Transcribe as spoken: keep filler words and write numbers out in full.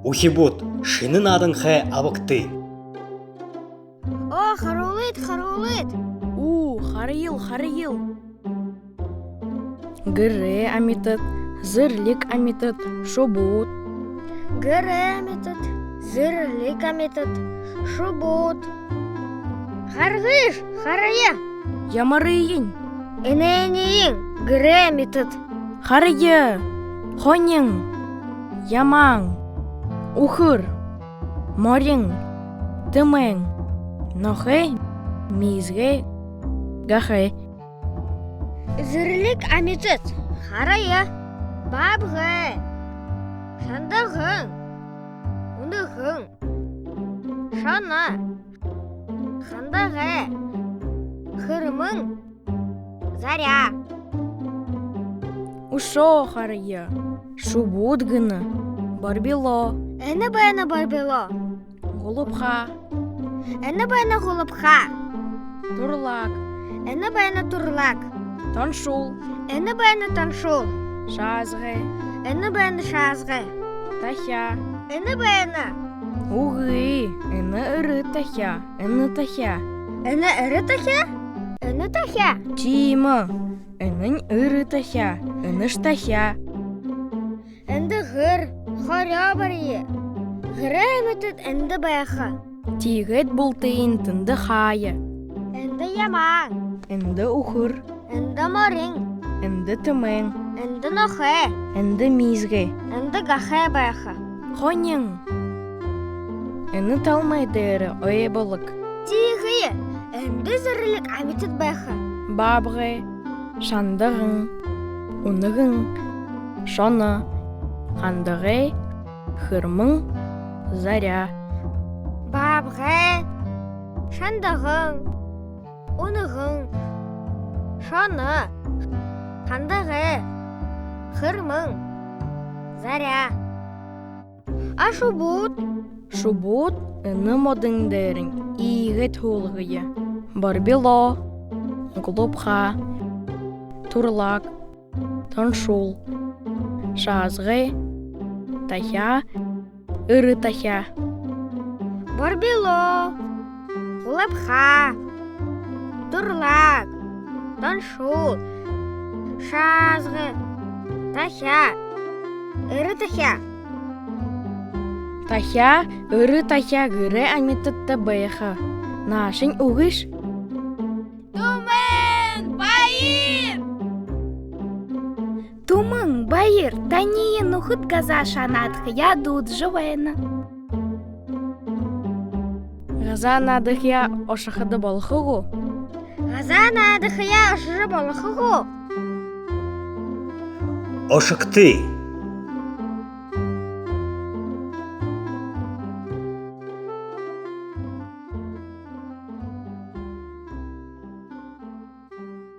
Үхибүүд, шэнэ нааданхай абагты. Оо, харуулыт, харуулыт. Үү, харая л, харая л. Гэрэй амитад, зэрлиг амитад, шубууд. Гэрэй амитад, зэрлиг амитад, шубууд. Харгыш, харая. Ямарынь? Энээниинь гэрэй амитад. Харая. Хонин, ямаан, үхэр, морин, тэмээн, нохой, миисгэй, гахай. Зэрлиг амитад. Харая. Баабгай, шандаган, үнэгэн, шоно, хандагай, хэрмэн, заряа. Үшөө харая. Шубууд гэнэ. Борбилоо. Энэ байна борбилоо. Гулабхаа. Энэ байна гулабхаа. Турлаг. Энэ байна турлаг. Тоншуул. Энэ байна тоншуул. Шаазгай. Энэ байна шаазгай. Тахяа. Энэ байна. Үгы, энэ эрэ тахяа. Энэ тахяа. Энэ эрэ тахяа. Энэ тахяа. Тиимэ. Энэнь эрэ тахяа. Энэш тахяа. Эндэ гэр, хорёо бария. Гэрэй амитад эндэ байха. Тиигээд бултыень тэндэ хая. Эндэ ямаан. Эндэ үхэр. Эндэ морин. Эндэ тэмээн. Эндэ нохой. Эндэ миисгэй. Эндэ гахай байха. Хонин. Энэ талмай дээрэ ой болог. Тиигэе. Эндэ зэрлиг амитад байха. Баабгай, шандаган, үнэгэн, шоно, хандагай, хэрмэн, заряа. Баабгай, шандаган, үнэгэн, шоно, хандагай, хэрмэн, заряа. А шубууд? Шубууд энэ модон дээрэнь иигээд һуулгая. Борбилоо, гулабхаа, турлаг, тоншуул, шаазгай, тахяа, эрэ тахяа. Борбилоо, гулабхаа, турлаг, тоншуул, шаазгай, тахяа, эрэ тахяа. Тахяа, эрэ тахяа гэрэй амитадта байха. Наашань үгыш. Түмэн, Баяр! Түмэн, Баяр, таниие нүхэд газаа шанаадахаяа дуудажа байна. Газаа наадахаяа ошоходо болохо гү? Газаа наадахаяа ошожо болохо гү? Ошогты,